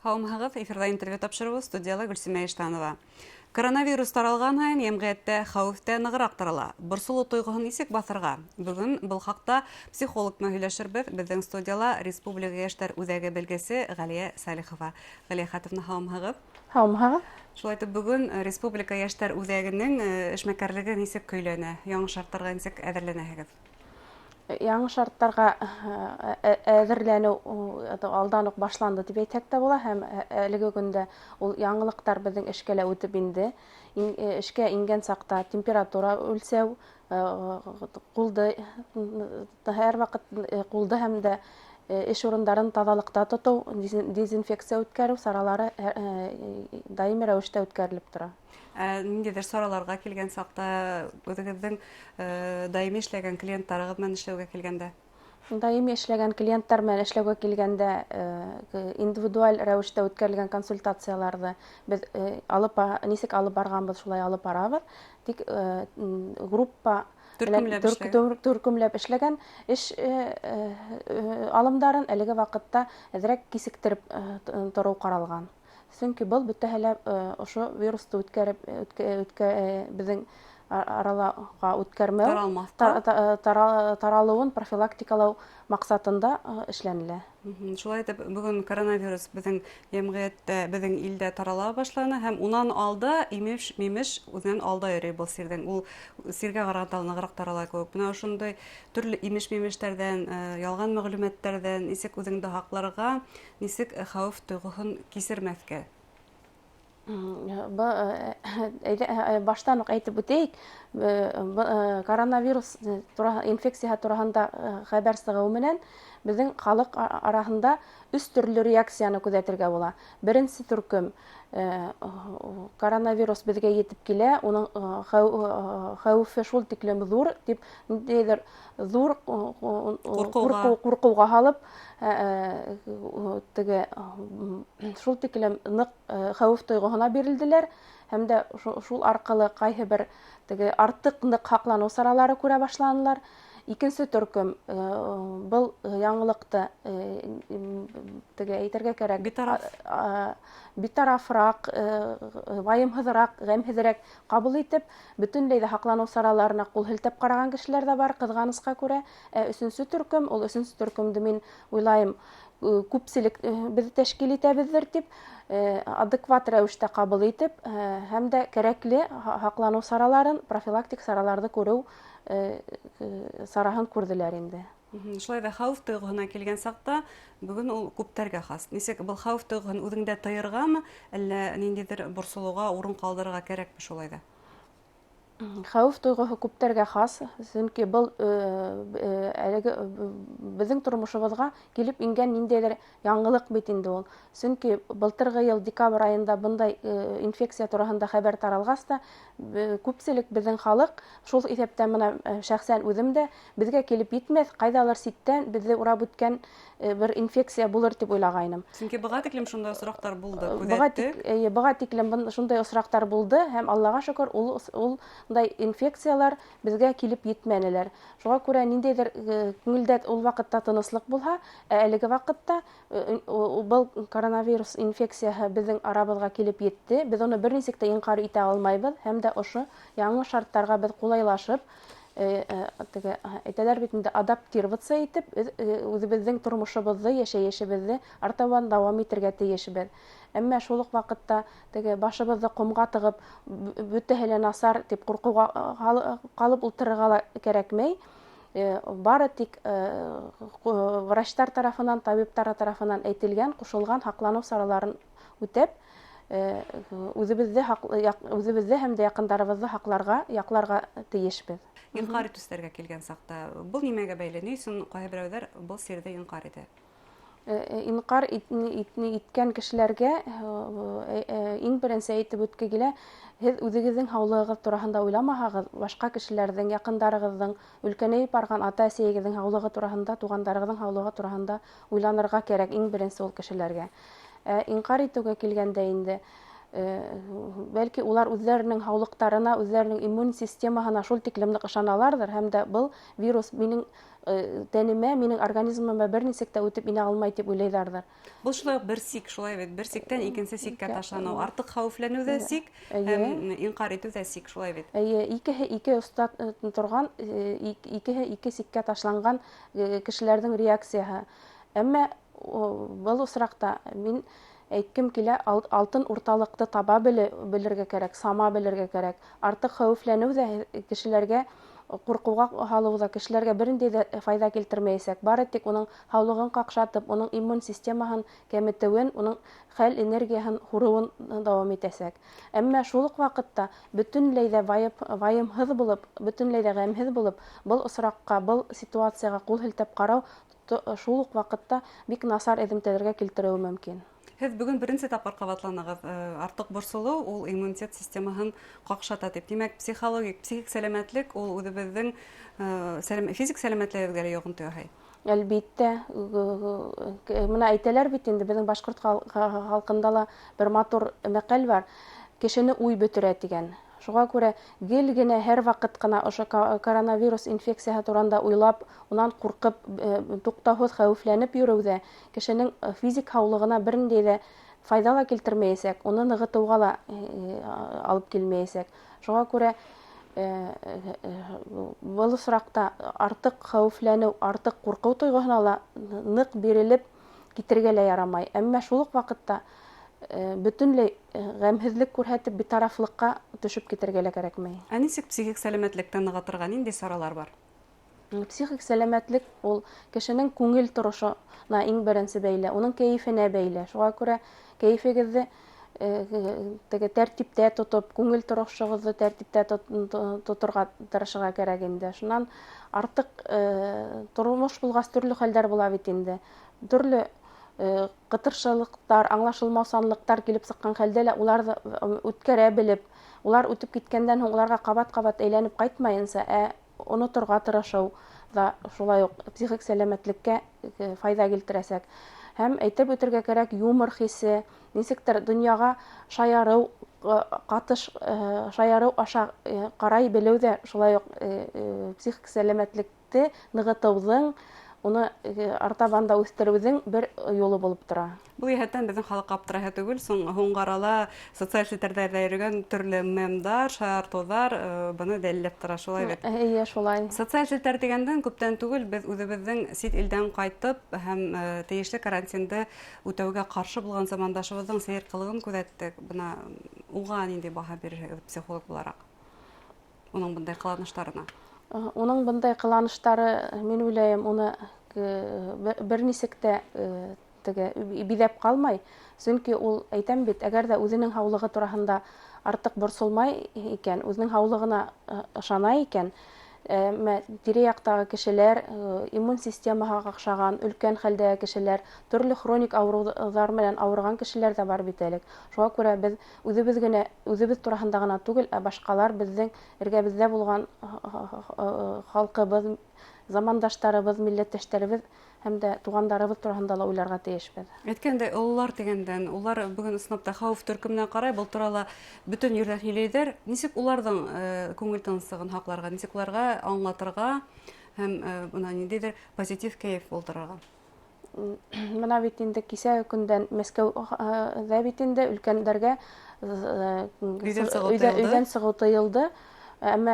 Һаумыһығыҙ, эфирҙа интервью тапшырыуы, студияла Гөлсимә Иштанова. Коронавирус таралған һайын йәмғиәттә хәүеф тә нығыраҡ тарала. Борсолоу тойғоһон нисек баҫырға? Бөгөн был хаҡта психолог менән һөйләшербеҙ. Беҙҙең студияла Республика йәштәр үҙәге белгесе Ғәлиә Сәлихова. Ғәлиә Хәтовна, һаумыһығыҙ. Һаумыһығыҙ. Шулай итеп, бөгөн Республика йәштәр үҙәгенең эшмәкәрлеге нисек көйләнә? Яңы шарттарға нисек әҙерләнәһегеҙ? Яңы шарттарға әҙерләнеү алдан уҡ башланды тип әйтһәк тә була, һәм әлеге көндә ул яңылыҡтар беҙҙең эшкә лә үтеп инде. Эшкә ингән саҡта температура үлсәү, ҡулды һәр ваҡыт ҡулды һәм дә эш урындарын таҙалыҡта тотоу, дезинфекция үткәреү саралары даими рәүештә үткәрелеп тора. Ниндәйҙер сараларға килгән саҡта үҙегеҙҙең даими эшләгән клиенттарығыҙ менән эшләүгә килгәндә? Даими эшләгән клиенттар менән эшләүгә килгәндә, индивидуаль рәүештә үткәрелгән консультацияларҙы беҙ нисек алып барғанбыҙ, шулай алып барабыҙ. Тик группа төркөмләп эшләгән. Төркөмләп эшләгән эш алымдарын әлеге ваҡытта әҙерәк кисектереп тороу ҡаралған. Сөнки был бөтәһе лә ошо вирусты үткәреп, беҙҙең аралаға үткәрмәү, Таралмаҫҡа. Таралыуын профилактикалау маҡсатында эшләнелә. Шулай итеп, бөгөн коронавирус беҙҙең йәмғиәттә, беҙҙең илдә тарала башланы һәм унан алда имеш-мимеш үҙенән алда йөрөй был сирҙең. Ул сиргә ҡарағанда нығыраҡ тарала кеүек. Бына ошондай төрлө имеш-мимештәрҙән, ялған мәғлүмәттәрҙән нисек үҙеңде һаҡларға, нисек хәүеф тойғоһон кисермәҫкә? Баштан уҡ әйтеп үтәйек, коронавирус инфекцияһы тураһында хәбәр сығыу менән беҙҙең халыҡ араһында өс төрлө реакцияны күҙәтергә була. Беренсе төркөм, коронавирус беҙгә етеп килә, уның хәүефе шул тиклем ҙур тип ниндәйҙер ҙур Ҡурҡыуға. ҡурҡыуға һалып, теге, шул тиклем ныҡ хәүеф тойғоһона бирелделәр һәм дә шул арҡылы ҡайһы бер теге артыҡ ныҡ һаҡланыу саралары күрә башланылар. Икенсе төркөм, был яңылыҡты, теге әйтергә кәрәк, Битараф. Битарафыраҡ, вайымһыҙыраҡ, ғәмһеҙерәк ҡабул итеп, бөтөнләй ҙә һаҡланыу сараларына ҡул һелтәп ҡараған кешеләр ҙә бар, ҡыҙғанысҡа күрә. Ә өсөнсө төркөм, ул өсөнсө төркөмдө мин уйлайым, күпселек беҙ тәшкил итәбеҙҙер тип, адекват рәүештә ҡабул итеп, һәм дә кәрәкле һаҡланыу сараларын, профилактик сараларҙы күреү сараһын күрҙеләр инде. Шулай ҙа хәүеф тойғоһона килгән саҡта бөгөн ул күптәргә хас. Нисек был хәүеф тойғоһон үҙеңдә тыйырғамы, әллә ниндәйҙер борсолоуға урын ҡалдырырға кәрәкме шулай ҙа? Хәүеф тойғоһо күптәргә хас, сөнки был әлеге беҙҙең тормошобоҙға килеп ингән ниндәйҙер яңылыҡ бит инде ул. Сөнки былтырғы йыл декабрь айында бындай инфекция тураһында хәбәр таралғас та, күпселек беҙҙең халыҡ, шул иҫәптән бына шәхсән үҙем дә, беҙгә килеп етмәҫ, ҡайҙалыр ситтән беҙҙе урап үткән бер инфекция булыр тип уйлағайным. Сөнки быға тиклем шундай осраҡтар булды, күҙәттек. Эйе, быға тиклем шундай осраҡтар булды һәм Аллаға шөкөр, ул ундай инфекциялар беҙгә килеп етмәнеләр. Шуға күрә ниндәйҙер күңелдә ул ваҡытта тыныслыҡ булһа, ә әлеге ваҡытта был коронавирус инфекцияһы беҙҙең арабыҙға килеп етте. Беҙ уны бер нисек тә инҡар итә алмайбыҙ һәм дә ошо яңы шарттарға беҙ ҡулайлашып, теге, әйтәләр бит инде, адаптироваться итеп, үҙебеҙҙең тормошобоҙҙо, йәшәйешебеҙҙе артабан дауам итергә тейешбеҙ. Әммә шул уҡ ваҡытта теге башыбыҙҙы ҡомға тығып, бөтәһе лә насар тип ҡурҡыуға ҡалып ултырырға ла кәрәкмәй. Бары тик врачтар тарафынан, табиптар тарафынан әйтелгән, ҡушылған һаҡланыу сараларын үтәп, үҙебеҙҙе һәм дә яҡындарыбыҙҙы һаҡларға, яҡларға тейешбеҙ. Инҡар итеүселәргә килгән саҡта был нимәгә бәйле? Ни өсөн ҡайһы берәүҙәр был сирҙе инҡар итә? Инҡар иткән кешеләргә иң беренсе әйтеп үтке килә, һеҙ үҙегеҙҙең һаулығығыҙ тураһында уйламаһағыҙ, башҡа кешеләрҙең, яҡындарығыҙҙың, өлкәнәйеп барған ата-әсәйегеҙҙең һаулығы тураһында, туғандарығыҙҙың һаулығы тураһында уйланырға кәрәк иң беренсе ул кешеләргә. Инҡар итеүгә килгәндә инде, Бәлки улар үҙҙәренең һаулыҡтарына, үҙҙәренең иммун системаһына шул тиклем ныҡ ышаналарҙыр, һәм дә был вирус минең тәнемә, минең организмыма бер нисек тә үтеп инә алмай тип уйлайҙарҙыр. Был шулай уҡ бер сик, шулай бит, бер сиктән икенсе сиккә ташланыу, артыҡ хәүефләнеү ҙә сик, һәм инҡар итеү ҙә сик, шулай бит. Эйе, икеһе ике оста торған, икеһе ике сиккә ташланған кешеләрҙең реакцияһы. Әммә был осраҡта мин әйткем килә, алтын урталыҡты таба белергә кәрәк, сама белергә кәрәк. Артыҡ хәүефләнеү ҙә кешеләргә, ҡурҡыуға һалыу ҙа кешеләргә бер ниндәй ҙә файҙа килтермәйәсәк. Бары тик уның һаулығын ҡаҡшатып, уның иммун системаһын кәметеүен, уның хәл энергияһын һурыуын дауам итәсәк. Әммә шул уҡ ваҡытта бөтөнләй ҙә вайымһыҙ булып, бөтөнләй ҙә ғәмһеҙ булып, был осраҡҡа, был ситуацияға ҡул һелтәп ҡарау шул уҡ ваҡытта бик насар эҙемтәләргә килтереүе мөмкин. Һеҙ бөгөн беренсе тапҡыр ҡабатланығыҙ, артыҡ борсолоу ул иммунитет системаһын ҡаҡшата тип. Тимәк, психологик, психик сәләмәтлек ул үҙебеҙҙең физик сәләмәтлегебеҙгә лә йоғонто яһай. Әлбиттә, бына әйтәләр бит инде, беҙҙең башҡорт халҡында ла бер матур мәҡәл бар: кешене уй бөтөрә тигән. Шуға күрә гел генә һәр ваҡыт ҡына ошо коронавирус инфекцияһы туранда уйлап, унан ҡурҡып, туҡтауһыҙ хәүефләнеп йөрөү ҙә кешенең физик һаулығына бер ниндәй ҙә файҙа ла килтермәйәсәк, уны нығытыуға ла алып килмәйәсәк. Шуға күрә был осраҡта артыҡ хәүефләнеү, артыҡ ҡурҡыу тойғоһона ла ныҡ бирелеп китергә лә ярамай. Әммә шул уҡ ваҡытта бөтөнләй ғәмһеҙлек күрһәтеп, битарафлыҡҡа төшөп китергә лә кәрәкмәй. Ә нисек психик сәләмәтлекте нығытырға, ниндәй саралар бар? Психик сәләмәтлек ул кешенең күңел торошона иң беренсе бәйле, уның кәйефенә бәйле. Шуға күрә кәйефегеҙҙе теге тәртиптә тотоп, күңел торошоғоҙҙо тәртиптә тоторға тырышырға кәрәк инде. Шунан артыҡ тормош булғас төрлө хәлдәр була бит инде. Төрлө ҡытыршылыҡтар, аңлашылмаусанлыҡтар килеп сыҡҡан хәлдә лә уларҙы үткәрә белеп, улар үтеп киткәндән һуң уларға ҡабат-ҡабат әйләнеп ҡайтмайынса, ә оноторға тырышыу ҙа шулай уҡ психик сәләмәтлеккә файҙа килтерәсәк. Һәм әйтеп үтергә кәрәк, юмор хисе, нисектер донъяға шаярыу, ҡатыш шаярыу аша ҡарай белеү ҙә шулай уҡ психик сәләмәтлекте нығытыуҙың, уны артабан да үҫтереүҙең бер юлы булып тора. Был йәһәттән беҙҙең халыҡ аптыраһы түгел, һуңғы арала социаль селтәрҙәрҙә йөрөгән төрлө мемдар, шаяртыуҙар быны дәлилләп тора, шулай бит? Эйе, шулай. Социаль селтәр тигәндән күптән түгел беҙ үҙебеҙҙең сит илдән ҡайтып һәм тейешле карантинды үтәүгә ҡаршы булған замандашыбыҙҙың сәйер ҡылығын күҙәттек. Бына уға ниндәй баһа бирерһегеҙ психолог булараҡ? Уның бындай ҡыланыштарына? Уның бындай ҡыланыштары, мин уйлайым, уны бер нисек тә теге биҙәп ҡалмай. Сөнки ул, әйтәм бит, әгәр ҙә үҙенең һаулығы тураһында артыҡ борсолмай икән, үҙенең һаулығына ышана икән, әммә тирә-яҡтағы кешеләр, иммун системаға ҡаҡшаған, өлкән хәлдәге кешеләр, төрлө хроник ауырыуҙар менән ауырыған кешеләр ҙә бар бит әле. Шуға күрә беҙ үҙебеҙ тураһында ғына түгел, ә башҡалар, беҙҙең эргәбеҙҙә булған халҡыбыҙ, замандаштарыбыҙ, милләттәштәребеҙ һәм дә туғандарыбыҙ тураһында ла уйларға тейешбеҙ. Әйткәндәй, ололар тигәндән, улар бөгөн ысынлап та хәүеф төркөмөнә ҡарай, был турала бөтөн ерҙә һөйләйҙәр. Нисек уларҙың күңел тыныслығын һаҡларға, нисек уларға аңлатырға һәм бына ниндәйҙер позитив кәйеф булдырырға? Бына бит инде кисә көндән Мәскәүҙә бит инде өлкәндәргә Өйҙән сығыу тыйылды. өйҙән сығыу тыйылды. Әммә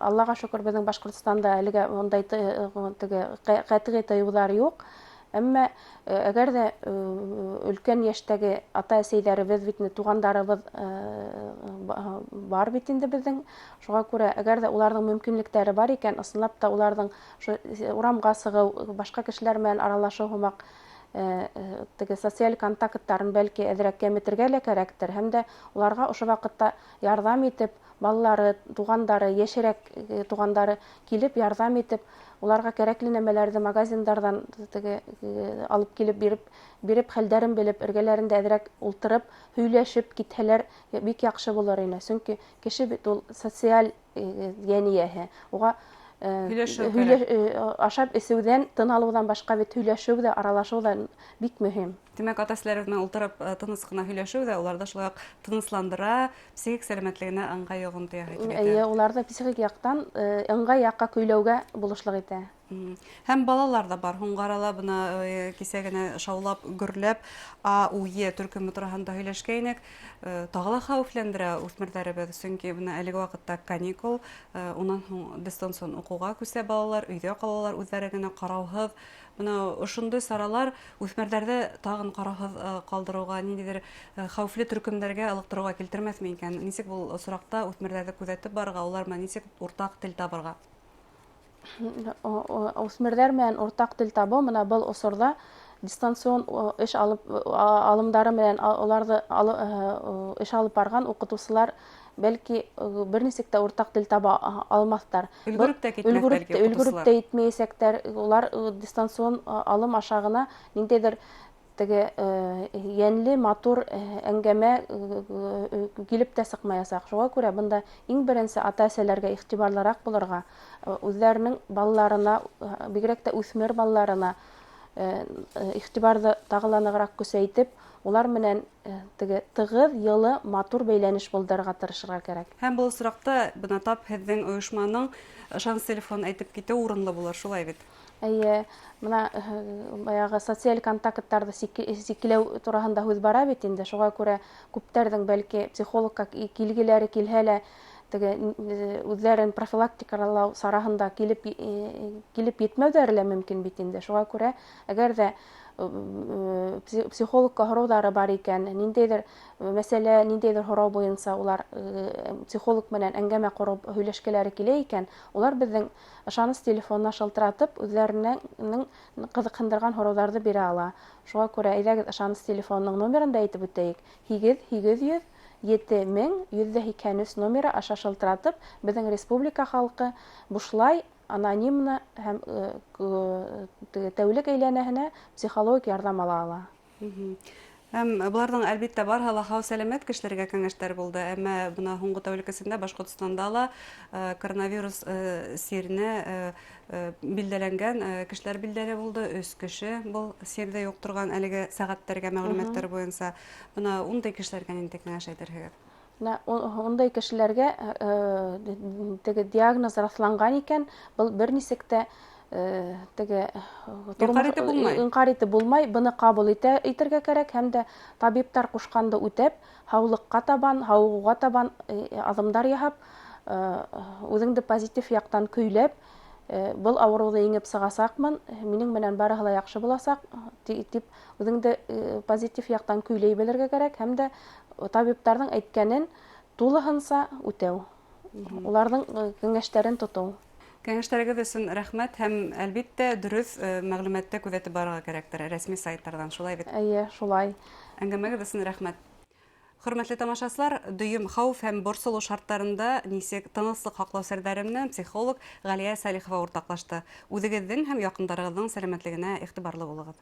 Аллаға шөкөр, беҙҙең Башҡортостанда әлегә ундай теге ҡәтғи тыйыуҙар юҡ. Әммә әгәр ҙә өлкән йәштәге ата-әсәйҙәребеҙ бит инде, туғандарыбыҙ бар бит инде беҙҙең. Шуға күрә әгәр ҙә уларҙың мөмкинлектәре бар икән, ысынлап та уларҙың ошо урамға сығыу, башҡа кешеләр менән аралашыу һымаҡ теге социаль контакттарын бәлки әҙерәк кәметергә лә кәрәктер. Һәм дә уларға ошо ваҡытта ярҙам итеп, балалары, туғандары, йәшерәк туғандары килеп ярҙам итеп, уларға кәрәкле нәмәләрҙе магазиндарҙан теге алып килеп биреп хәлдәрен белеп, эргәләрендә әҙерәк ултырып, һөйләшеп китһәләр бик яҡшы булыр ине. Сөнки кеше бит ул социаль йән эйәһе. Уға Һөйләшеү кәрәк. Ашап эсеүҙән, тын алыуҙан башҡа бит һөйләшеү ҙә, аралашыу ҙа бик мөһим. Тимәк, ата-әсәләребеҙ менән ултырып тыныс ҡына һөйләшеү ҙә уларҙы шулай уҡ тынысландыра, психик сәләмәтлегенә ыңғай йоғонто яһай тип әйтә. Эйе, уларҙы психик яҡтан ыңғай яҡҡа көйләүгә булышлыҡ итә. Һәм балалар ҙа бар. Һуңғы арала бына кисә генә шаулап, гөрләп А, У, Е төркөмө тураһында һөйләшкәйнек. Тағы ла хәүефләндерә үҫмерҙәребеҙ, сөнки бына әлеге ваҡытта каникул, унан һуң дистанцион уҡыуға күсә балалар, өйҙә ҡалалар үҙҙәре генә ҡарауһыҙ. Бына ошондай саралар үҫмерҙәрҙе тағын ҡарауһыҙ ҡалдырыуға, ниндәйҙер хәүефле төркөмдәргә ылыҡтырыуға килтермәҫме икән? Нисек был осраҡта үҫмерҙәрҙе күҙәтеп барырға, улар менән нисек уртаҡ тел табырға? Үҫмерҙәр менән уртаҡ тел табыу бына был осорҙа дистанцион эш алып алымдары менән уларҙы эш алып барған уҡытыусылар бәлки бер нисек тә уртаҡ тел таба алмаҫтар. Өлгөрөп тә китмәҫ бәлки Өлгөрөп тә етмәйәсәктәр. Улар дистанцион алым аша ғына ниндәйҙер теге йәнле, матур әңгәмә килеп тә сыҡмаясаҡ. Шуға күрә бында иң беренсе ата-әсәләргә иғтибарлыраҡ булырға, үҙҙәренең балаларына, бигерәк тә үҫмер балаларына иғтибарҙы тағы ла нығыраҡ көсәйтеп, улар менән теге тығыҙ, йылы, матур бәйләнеш булдырырға тырышырға кәрәк. Һәм был осраҡта бына тап һеҙҙең ойошманың ышаныс телефонын әйтеп китеү урынлы булыр, шулай бит? Эйе, бына баяғы социаль контакттарҙы сикләү тураһында һүҙ бара бит инде. Шуға күрә күптәрҙең бәлки психологҡа килгеләре килһә лә, теге үҙҙәрен профилактикалау сараһында килеп етмәүҙәре лә мөмкин бит инде. Шуға күрә әгәр ҙә психологҡа һорауҙары бар икән, ниндәйҙер мәсьәлә, ниндәйҙер һорау буйынса улар психолог менән әңгәмә ҡороп һөйләшкеләре килә икән, улар беҙҙең ышаныс телефонына шылтыратып, үҙҙәренең ҡыҙыҡһындырған һорауҙарҙы бирә ала. Шуға күрә әйҙәгеҙ ышаныс телефонының номерын да әйтеп үтәйек. Һигеҙ һигеҙ йөҙ ете мең йөҙ ҙә һикһән өс номеры аша шылтыратып, беҙҙең республика халҡы бушлай, анонимно һәм тәүлек әйләнәһенә психологик ярҙам ала ала. Һәм быларҙың әлбиттә барыһы ла һау сәләмәт кешеләргә кәңәштәр булды, әммә бына һуңғы тәүлек эсендә Башҡортостанда ла коронавирус сиренә билдәләнгән кешеләр билдәле булды. 3 кеше был сирҙе йоҡторған әлеге сәғәттәргә мәғлүмәттәр буйынса. Бына ундай кешеләргә ниндәй кәңәш әйтерһегеҙ? Бына ундай кешеләргә теге диагноз раҫланған икән, был бер нисек тә теге Инҡар итеп булмай. Инҡар итеп булмай, быны ҡабул итергә кәрәк һәм дә табиптар ҡушҡанды үтәп, һаулыҡҡа табан, һауығыуға табан аҙымдар яһап, үҙеңде позитив яҡтан көйләп, был ауырыуҙы еңеп сығасаҡмын, минең менән барыһы ла яҡшы буласаҡ, тип үҙеңде позитив яҡтан көйләй белергә кәрәк һәм дә табиптарҙың әйткәнен тулыһынса үтәү, уларҙың кәңәштәрен тотоу. Кәңәштәрегеҙ өсөн рәхмәт һәм әлбиттә дөрөҫ мәғлүмәтте күҙәтеп барырға кәрәктер рәсми сайттарҙан, шулай бит? Эйе, шулай. Әңгәмәгеҙ өсөн рәхмәт. Хөрмәтле тамашасылар, дөйөм хәүеф һәм борсолоу шарттарында нисек тыныслыҡ һаҡлау серҙәре менән психолог Ғәлиә Сәлихова уртаҡлашты. Үҙегеҙҙең һәм яҡындарығыҙҙың сәләмәтлегенә иғтибарлы булығыҙ.